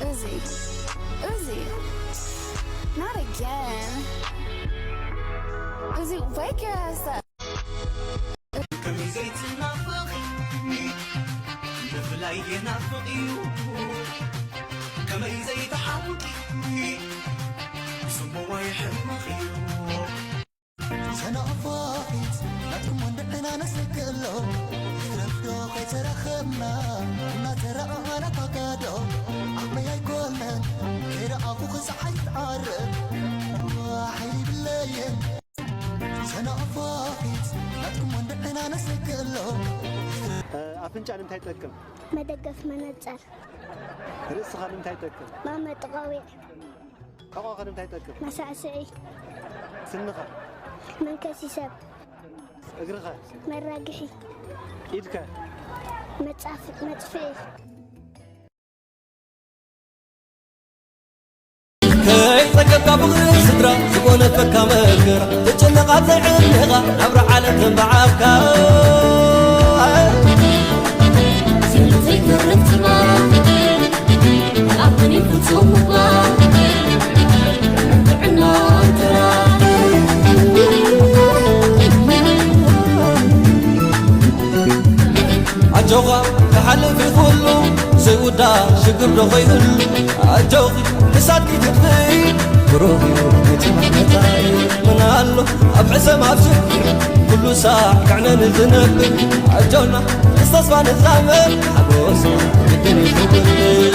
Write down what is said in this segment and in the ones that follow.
Uzi, Uzi, not again. Uzi, wake your ass up. ከመይ ዘይትናፍቂ፣ ምፍላይ የናፍቕ እዩ። ከመይ ዘይትሓውቂ፣ ስምዋ ይሕምቕ እዩ። ተናፋቒት ናትኩም ወንድዕና ነስክሎ፣ ይትረፍዶ ከይተራኸብና፣ እናተረኣኣና ታጋዶ፣ ዓቕመይ ኣይኮነን፣ ከይረኣኹ ክፀሓይ ትዓርብ፣ ሓይሊ ይብለየን። ተናፋቒት ናትኩም ወንድዕና ነስክሎ። ኣፍንጫ ንምንታይ ይጠቅም? መደገፍ መነጸር። ርእስኻ ንምንታይ ይጠቅም? መቐመጢ ቆቢዕ። ሕቖኸ ንምንታይ ይጠቅም? መሳዕስዒ። ስንኻ? መንከሲ ሰብ። እግርኸ? መራግሒ። ኢድከ? መጻፍ-፣ መጽፍዒ። ከይጸገብካ ብኽሪ ስድራ ዝጎነፈካ መከራ፣ ትጨነቓ ተጨኒቓ ናብራ ዓለም ተንበዓብካ። ዘይትርፍ ጽልዋ፣ ኣፍኒ ፍጹም ምግባር፣ ጥዕና እንተራ። ኣጆኻ ክሓልፍ እዩ ኩሉ፣ ዘይውዳእ ሽግር ዶ ኸይህሉ? ኣጆኺ ንሳትኪ ትጥፍኢ፣ ብሩህ እዩ ናይ ጽባሕ መጻኢ። ምን ኣሎ ኣብ ሕሰም ኣብ ሽግር፣ ኩሉ ሳዕ ከዕነኒ ዝነብር። ኣጆና ምስ ተስፋ ንዛመድ፣ ሓጎስ ግድን እዩ ክብል።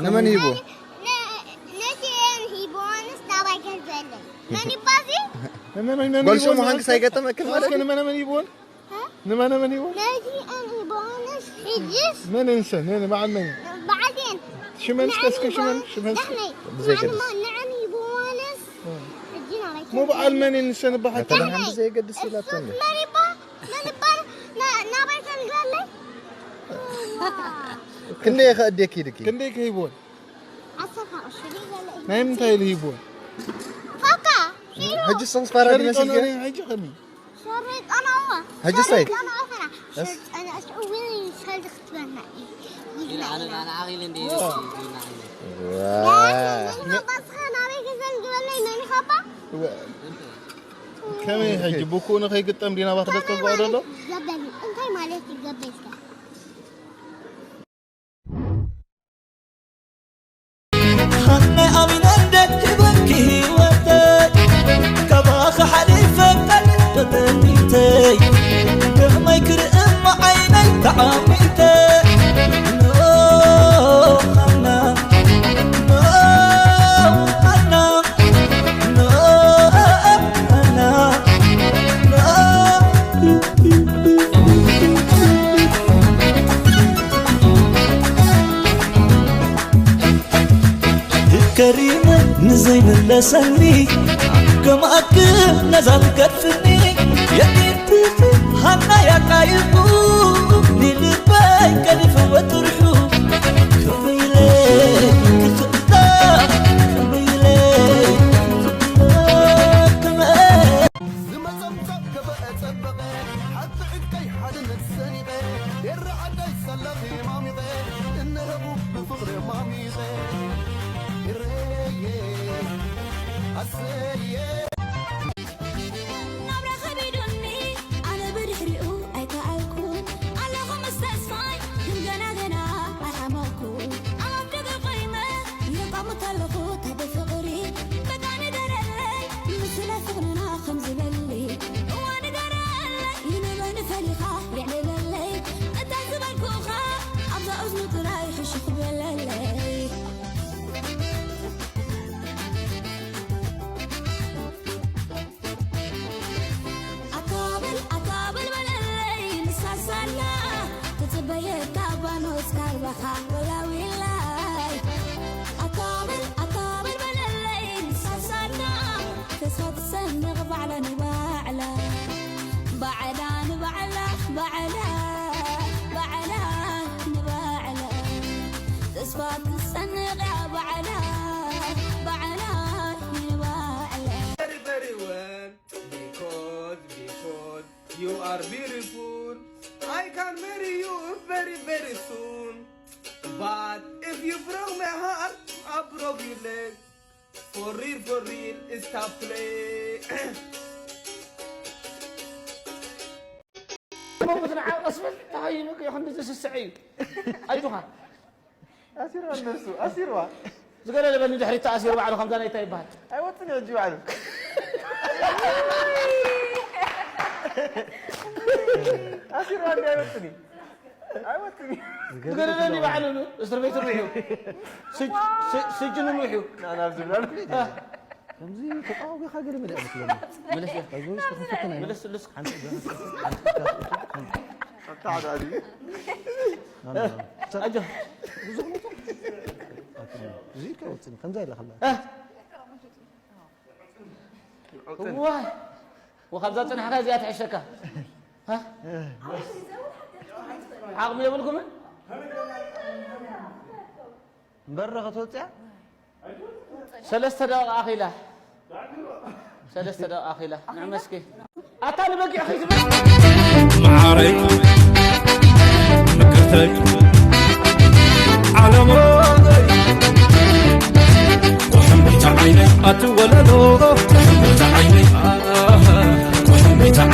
ንመን ሂቡ? ነቲ እየን ሂቦንስ ናባይ ከልበለይ። መን ይባዚ? ጓል ሽሙ ሓንክስ ኣይገጠመክን ማለት እዩ? ንመን መን ሂቡን? እ? ንመን መን ሂቡ? ነቲ እየን ሂቦንስ ሕጅስ? መን እንሰ? ነን በዓል መን? በዓል ደን። ሽመን እስከ፣ እስከ ሽመን፣ ሽመን እስከ። ዳሕመይ። ብዘይ ገድስ። ንዕን ሂቦንስ እ። ሕጂ ናባይ ሞ በዓል ከልበለይ። መን እንሰ ንበሃል? በተለይ ሓንቲ ዘይገድስ እሱ ኢላቶ እንዴ? መን ይባ-፣ መን ይባ-፣ ና-፣ ናባይ ከልበለይ? ክንደይ ከ ኣዴኪ ኢልኪ? ክንደይ ከ ሂቦን? ዓሰርተ ቅርሺ ዘይገለ እዩ። ናይ ምንታይ ኢሉ ሂቦን? ፋካ፣ ሒሩ። ሕጂ ሰስ ፋራ ሸሪጦ ዲመስል ነው ገ? እኔ ሕጂ ከሚ? ሸሪጦ ነው። ሕጂ ሳይ? ሸሪጦ ነው ፈራ። እስ? ሸሪጦ ነው። እሱ እውይ፣ ሸሪጥ ክትበልና እዩ። ይዝና ኢና። ኣነ ንዓኺ ኢለ እንደ ዋ። ያ፣ ባስኻ ናበይ ገዛን ግበለይ፣ መን ይኸባ? ዋ። ከመይ ሕጂ ብኩኡ ንኸይግጠም ዲና ባኽደቀ ጓደሎ? ገበል፣ እንታይ ማለት እዩ ገበል እስከ? ሃናይ ኣሚነ እንደ ሂበኪ ህይወተይ፣ ካባኺ ሓሊፈ ካልእ ተጠሚተይ፣ ከመይ ክርኢ እሞ ዓይነይ ተዓሚተ። ኖ ሃና፣ ኖ ሃና፣ ኖ ሃና፣ ኖ ከሪመ ንዘይምለሰኒ፣ ከማእክ ነዛ ትገድፍኒ። የቂንትቲ ሃና ያቃይቡ፣ ንልበይ ቀሊፈ ወጥርሑ። ከመይለ ክፍታ፣ ከመይለ ክፍታ፣ ከመይ ዝመጸምጸም ከበ ጸበቐ፣ ሓቂ ዕቀይ ሓድነት ሰኒቐ፣ ኤረ ዓዳይ ሳላኺ ማሚቐ፣ እነሀቡ ብፍቕሪ ማሚቐ፣ ኤረየ፣ ኣሰየ። ናብራ ከቢዱኒ፣ ኣነ ብድሕሪኡ ኣይከኣልኩን፣ ኣለኹ ምስ ተስፋይ፣ ግን ገና ገና ኣይሓመቕኩን። ኣብ ኣፍ ደገ ቆይመ፣ ይቋምት ኣለኹ፣ ተብፍቕሪ፣ በቃ ንገረለይ፣ ምስለ ፍቕርና ከም ዝበሊ። እዋ ንገረለይ፣ ይንበል ንፈሊኻ የዕልለለይ። እንታይ ዝበልኩኻ ኣብዛ እዝኑ ጥራይ ሕሽኽ በለለይ። በየካ ባኖስ ካርባኻ ወላዊላይ ኣካብል ኣካብል በለለይ ንሳሳና ተስፋ ትሰንቕ ባዕላ ንባዕላ ባዕላ ንባዕላ ባዕላ ባዕላ ንባዕላ ተስፋ ትሰንቕ ባዕላ ባዕላ ንባዕላ Very, very well. Because, because you are beautiful, I can marry you very, very soon. But if you broke my heart, I broke your leg. For real, for real, stop play. ሞት ንዓ ቀስ በል ተሃይኑ ይኹን ዝስስዕ እዩ ኣጆኻ ኣሲርዋ ነብሱ ኣሲርዋ ዝገለለ በል ንድሕሪት ተኣሲሩ ባዕሉ ከምዛ ናይታ ይበሃል ኣይወፅን እዩ ሕጂ ባዕሉ ኣሲርዋ እንዲ ኣይወፅን እዩ ኣይወፅን እዩ ዝገለለኒ ባዕሉ እስር ቤት ርውሕ እዩ ስጅ- ስ- ስጅኑ ርውሕ እዩ ናብ ዝብላሉ ከምዚ ተቃዊኻ ገለ መለ መስለኒ መለስ ከዚ ውስጥ ክፍትን ኣይነ መለስ ልስ ኣታዕዳዲ ኣጆ እዚ ከወፅን ከምዛ ኢለ ከላ ዋ ወካብዛ ፅናሕካ እዚኣ ትሕሸካ ዓቕሚ የብልኩምን በረ ከተወፅያ ሰለስተ ደቂቕ ኣኺላ ሰለስተ ደቂቕ ኣኺላ ንዕመስኪ ኣታ ንበጊዕ ከይትብል ማዓረይ ምቅርተይ ዓለመይ ቁሕምቢታ ዓይነይ ኣትወለዶ